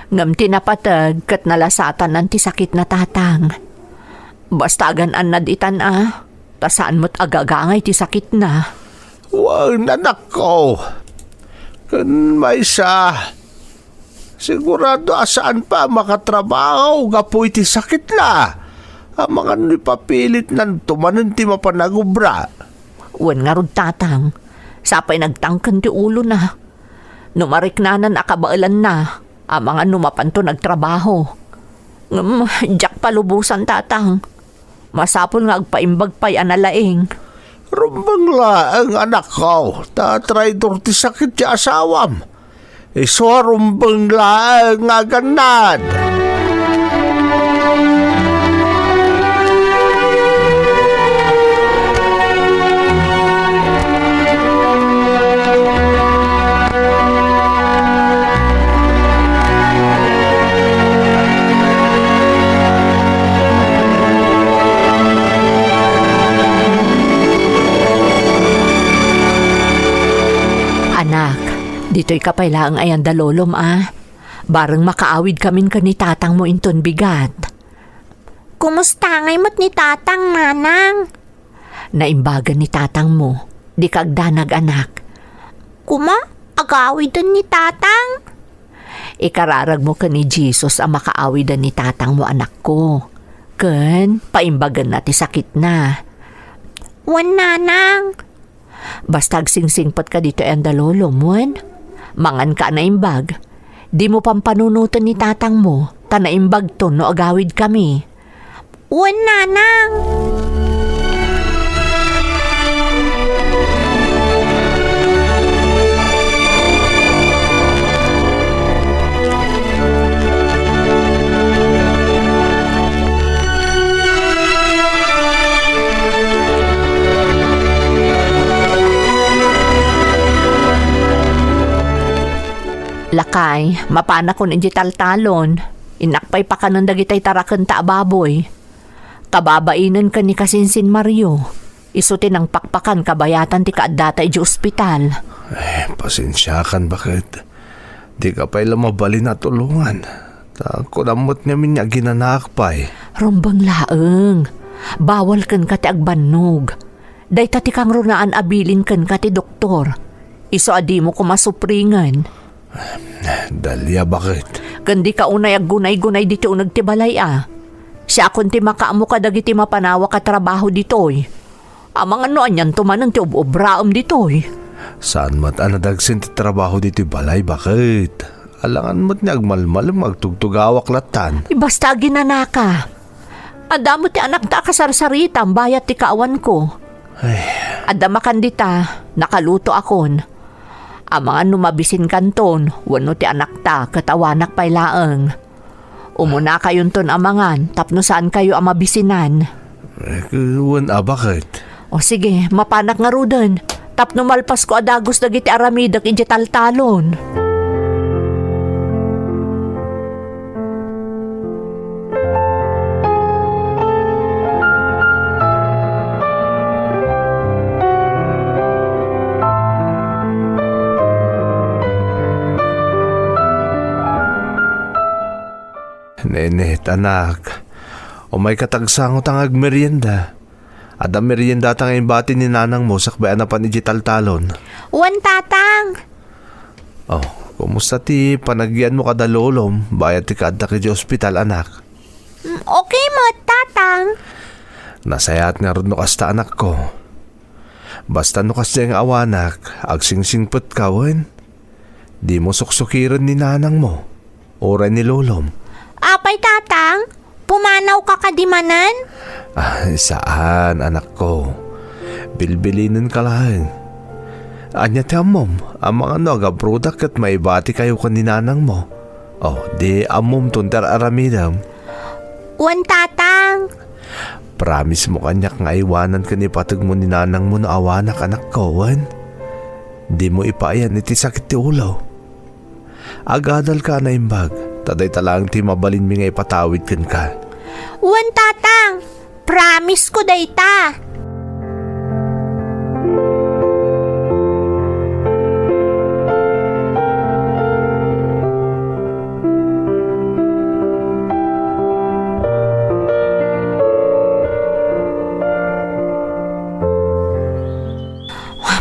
Ngem ti napateg ket nalasatanan ti sakitna, Tatang. Basta agan-annad itan a, ta saan met agagangay ti sakitna. Wen, anakko. Ken maysa, sigurado a saan pay a makatrabaho gapu iti sakitna. Amangan no ipapilitnanto manen ti mapan agubra. Wen ngarud, Tatang, sapay nagtangken ti ulona. No mariknanan a kabaelanna, amangan no mapanto nagtrabaho. Ngem, diak palubosan, Tatang. Masapul nga agpaimbag pay a nalaing. Rumbeng laeng, anakko, ta traidor ti sakit ti asawam. Isu a rumbeng laeng nga agannad. Anak, ditoy ka pay laeng a yanda lolom a. Bareng makaawid kamin ken ni tatangmo inton bigat. Kumusta ngay met ni tatang, nanang? Naimbagan ni tatangmo, di ka agdanag, anak. Kuma, agawiden ni tatang? Ikararagmo ken ni Jesus a makaawiden ni tatangmo, anakko. Ken paimbagenna ti sakitna. Wen, nanang. Basta agsingsingpet ka ditoy anda lolom, wen? Mangan ka a naimbag. Dimo pampanunoten ni tatangmo, ta naimbagton no agawid kami. Wen, nanang. Lakay, mapanakon idiay taltalon. Innak pay pakanen dagitay tarakenta a baboy. Kababainen ken ni kasinsin Mario. Isu ti nangpakpakan kabayatan ti kaaddata idiay ospital. Eh, pasensiakan, baket. Dika pay la mabalin a tulongan. Ta kunam met ngamin nga aginanaak pay. Rumbeng laeng. Bawal kenka ti agbannog. Dayta ti kangrunaan a bilin kenka ti doktor. Isu a dimo koma supringen. Dalia, baket? Ken dika unay aggunay-gunay ditoy uneg ti balay a. Siakon ti makaammo kadagiti mapanawak a trabaho ditoy. Amangan no anianto manen ti ub-ubraem ditoy. Saan met a nadagsen ti trabaho ditoy balay, baket? Alangan met ni agmalmalem nga agtugtugawak lattan. Basta aginanaka. Adda met ti anakta a kasarsaritam bayat ti kaawanko. Ay. Adda makan dita, nakalutoakon. Amangan no mabisinkanton wenno ti anakta ket awanak pay laeng. Umunakayonton a mangan tapno saankayo a mabisinan. Eh, wen a, baket? O sige, mapanak ngaruden tapno malpasko a dagus dagiti aramidek idiay taltalon. Nenet, anak, umayka ta agsango ta nga agmerienda. Adda meriendata nga imbati ni nanangmo sakbay a napan idiay taltalon. Wen, Tatang. Oh, kumusta ti panagyanmo kada lolom bayat ti kaaddak idiay ospital, anak? Mm, okay met, Tatang. Nasayaat ngarud no kasta, anakko. Basta no kasdiay nga awanak, agsingsingpetka wen? Dimo suksukiren ni nanangmo, uray ni lolom. Apay, Tatang? Pumanawka kadi manen? Ah, saan, anakko. Bilbilinenka laeng. Ania ti ammom? Amangan no agabrodak ket maibatikayo ken ni nanangmo. Oh, di ammomton ti ar-aramidem? Wen, Tatang. Promise mo kaniak nga aywanan ken ipategmo ni nanangmo no awanak, anakko, wen? Dimo ipaayan iti sakit ti ulo. Agadalka a naimbag, ta dayta laeng ti mabalinmi nga ipatawid kenka. Wen, Tatang. Promise ko dayta.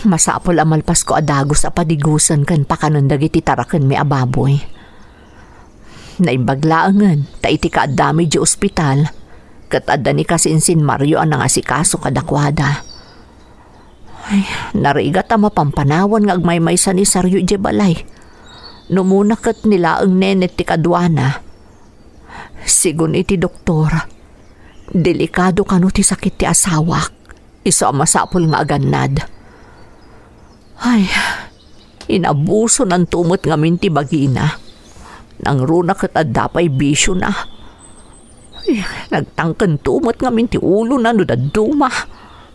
Masapul a malpasko a dagus a padigusen ken pakanen dagiti tarakenmi a baboy. Naimbag laengen ta iti kaaddami idiay ospital, ket adda ni kasinsin Mario a nangasikaso kadakuada. Ay, narigat a mapampanawan nga agmaymaysa ni Sario idiay balay. Numuna ket ni laeng Nenet ti kaduana. Sigun iti doktor, delikado kano ti sakit ti asawak. Isu a masapul nga agannad. Ay, inabusonanto met ngamin ti bagina. Nangruna ket adda pay bisiona. Ay, nagtangkento met ngamin ti ulona no dadduma.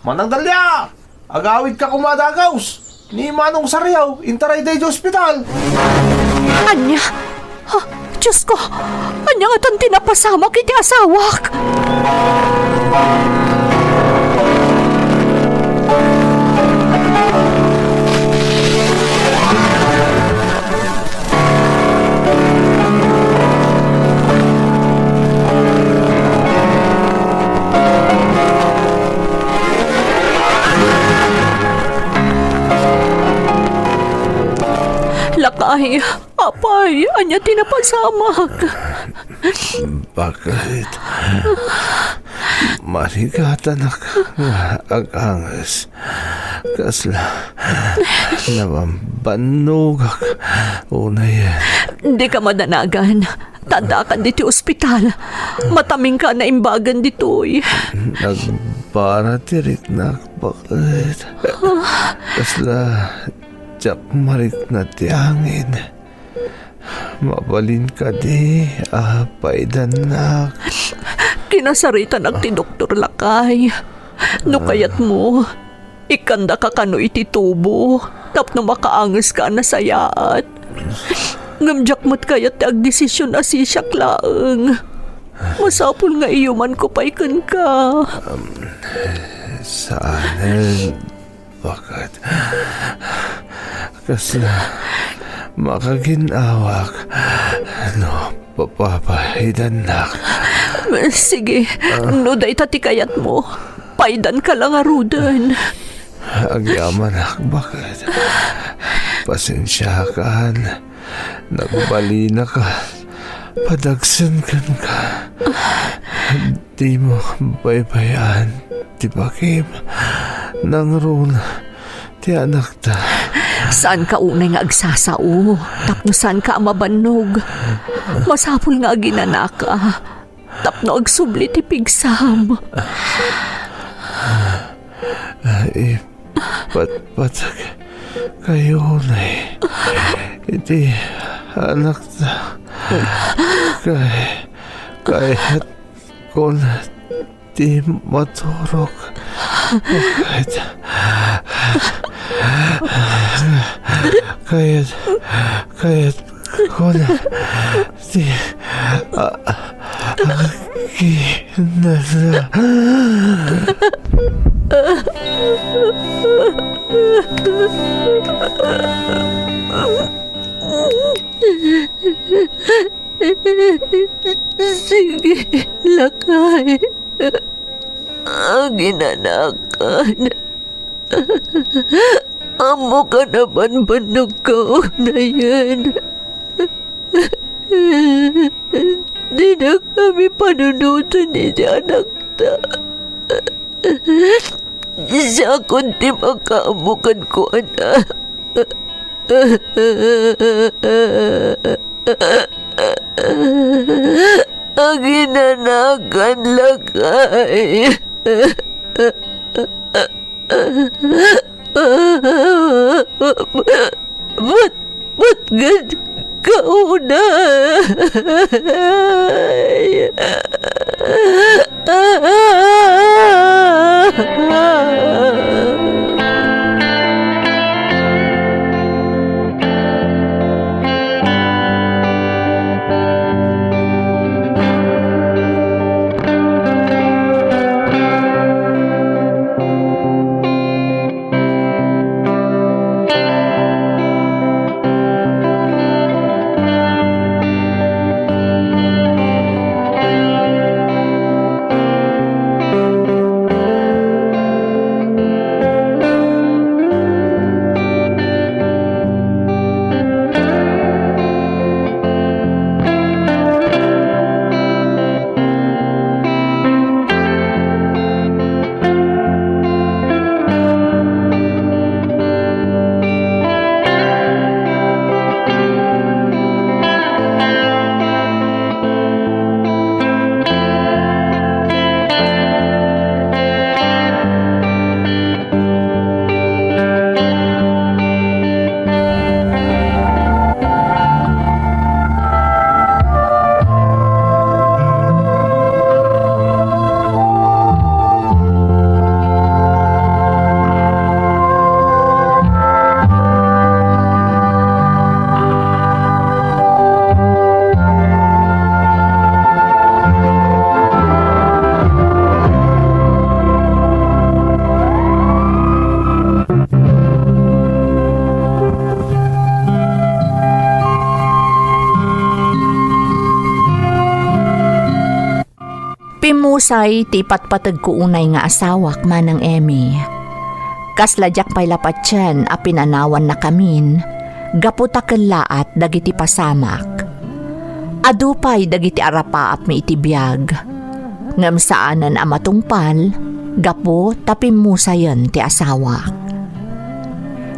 Manang Dalia! Agawidka koma a dagus! Ni Manong Sariaw, intarayda idiay ospital! Ania? Ha? Diosko! Ania ngatan ti napasamak iti asawak? Lakay, apay, ania ti napasamak? Bakit? Marigatanak nga aganges. Kasla nabambannogak unay. Dika madanagan. Taddakan ditoy ospital. Matamingka a naimbagen ditoy. Nagbara ti riknak, baket. Kasla diak marikna ti angin. Mabalin kadi a paidannak? Kinasaritanak ti doktor, lakay. No kayatmo, ikkandaka kano iti tubo tapno makaangeska a nasayaat. Ngem diak met kayat ti agdesision a sisiak laeng. Masapul nga iyumanko pay kenka. Saanen, baket. Kasla makagin-awak no papapaidannak. Sige, no dayta ti kayatmo, paydanka la ngaruden. Agyamanak, baket. Pasensiakan. Nagbalinaka. Padagsen kenka. Dimo baybay-an ti bakim. Nangruna ti anakta. Saanka unay nga agsasao tapno saanka a mabannog. Masapul nga aginanaka tapno agsubli ti pigsam. Ipatpatag kayo unay iti anakta. Kay, kayat Kon ti maturog, kayat, kayat, kayat kon ti, a, aginana. Sige, lakay. Aginanakan. Ammokan a banbannogka unayen. Dinakami panunoten iti anakta. Siakon ti makaammo kenkuana. Aginanakan, lakay. Bat-, batgan ka unay. Pimmusay ti ipatpategko unay nga asawak, Manang Emmy. Kasla diak pay la patien a pinanawannakamin gapu ta kellaat dagiti pasamak. Adu pay dagiti arapaapmi iti biag, ngem saanen a matungpal gapu ta pimmusayen ti asawak.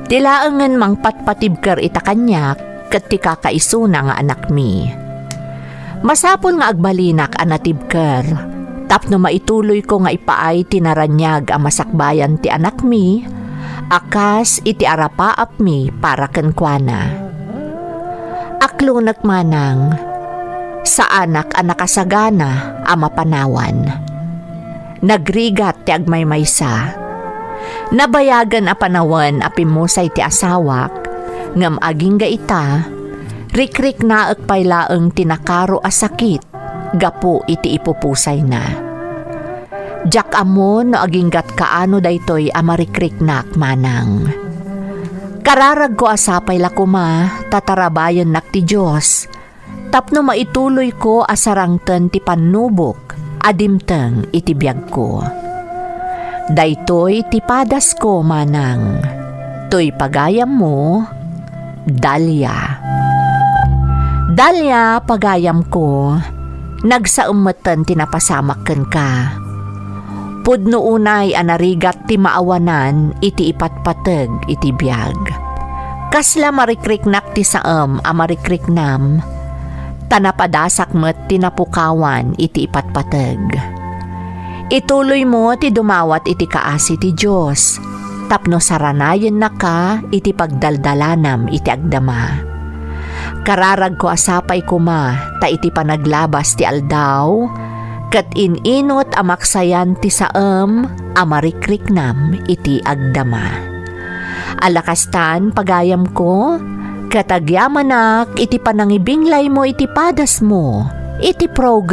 Ti laengen mangpatpatibker ita kaniak ket ti kakaisuna nga anakmi. Masapul nga agbalinak a natibker tapno maituloyko nga ipaay ti naraniag a masakbayan ti anakmi a kas iti arapaapmi para kenkuana. Aklonek, Manang, saanak a nakasagana a mapanawan. Nagrigat ti agmaymaysa. Nabayagen a panawen a pimmusay ti asawak, ngem agingga ita, rikriknaek pay laeng ti nakaro a sakit gapu iti ipupusayna. Diak ammo no aginggat kaano daytoy a marikriknak, Manang. Kararagko a sapay la koma ta tarabayennak ti Dios, tapno maituloyko a sarangten ti pannubok a dimteng iti biagko. Daytoy ti padasko, manang. Toy pagayammo, Dalia. Dalia, pagayamko, nagsaem metten ti napasamak kenka. Pudno unay a narigat ti maawanan iti ipatpateg iti biag. Kasla marikriknak ti saem a marikriknam, ta napadasak met ti napukawan iti ipatpateg. Ituloymo ti dumawat iti kaasi ti Dios tapno saranayennaka iti pagdaldalanam iti agdama. Kararagko a sapay koma ta iti panaglabas ti aldaw, ket in-inut a maksayan ti saem a marikriknam iti agdama. Ala kastan, pagayamko, ket agyamanak iti panangibinglaymo iti padasmo iti program.